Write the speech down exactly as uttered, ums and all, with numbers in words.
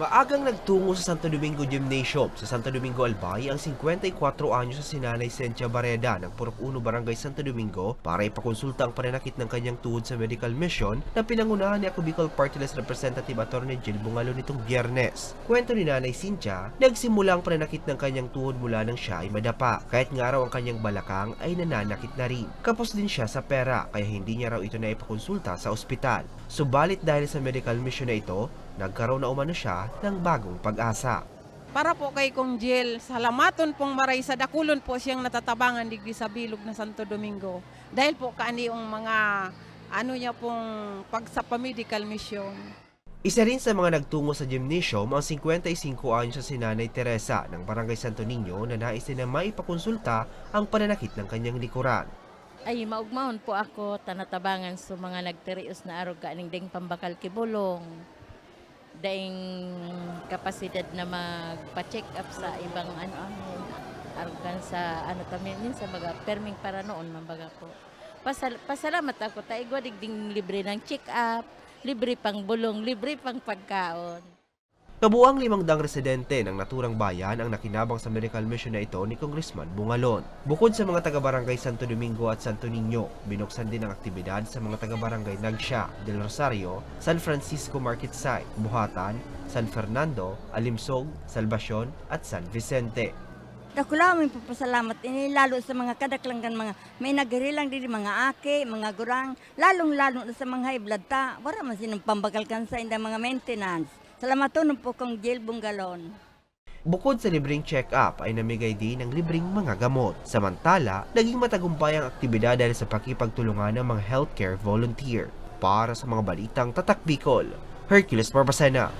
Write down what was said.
Maagang nagtungo sa Santo Domingo Gymnasium, sa Santo Domingo, Albay, ang singkwenta y kwatro anyos na si Nanay Sentia Bareda ng Purok Uno, Barangay Santo Domingo, para ipakonsulta ang pananakit ng kanyang tuhod sa medical mission na pinangunahan ni Ako Bicol Party List Representative Attorney Jel Bungalon nitong Biyernes. Kwento ni Nanay Sentia, nagsimula ang pananakit ng kanyang tuhod mula nang siya ay madapa. Kahit nga raw ang kanyang balakang ay nananakit na rin. Kapos din siya sa pera, kaya hindi niya raw ito naipakonsulta sa ospital. Subalit dahil sa medical mission na ito, nagkaroon na umano siya ng bagong pag-asa. Para po kay Kong Jel, salamaton pong maray sa dakulon po siyang natatabangan digdi sa bilog na Santo Domingo. Dahil po kaani yung mga, ano niya pong pagsa-, pa-medical mission. Isa rin sa mga nagtungo sa gymnasium ang singkwenta y singko anyos na si Nanay Teresa ng Barangay Santo Niño na nais din na maipakonsulta ang pananakit ng kanyang likuran. Ay, maugmahon po ako, tanatabangan sa mga nagtirios na arog kaning daing pambakal ki bulong, daing kapasidad na magpa-check up sa ibang ano, ano, arog kan sa ano, tamin, minsan baga, perming paranoon man baga po. Pasal-, pasalamat ako, ta igwa digding libre ng check up, libre pang bulong, libre pang pagkaon. Kabuang limang daang residente ng naturang bayan ang nakinabang sa medical mission na ito ni Congressman Bungalon. Bukod sa mga taga-barangay Santo Domingo at Santo Niño, binuksan din ang aktibidad sa mga taga-barangay Nagsia, Del Rosario, San Francisco Market Site, Buhatan, San Fernando, Alimsog, Salvacion, at San Vicente. Dakula ming papasalamat ini lalo sa mga kadaklan kan mga may nagirilang diri, mga aki, mga gurang, lalong-lalo na sa mga high blood ta, wala man sining pambakal kan saindang mga maintenance. Salamaton po kang Jel Bungalon. Bukod sa libreng check-up, ay namigay din ng libreng mga gamot. Samantala, naging matagumpay ang aktibidad dahil sa pakipagtulungan ng mga healthcare volunteer. Para sa mga balitang Tatak Bicol, Hercules Barbacena.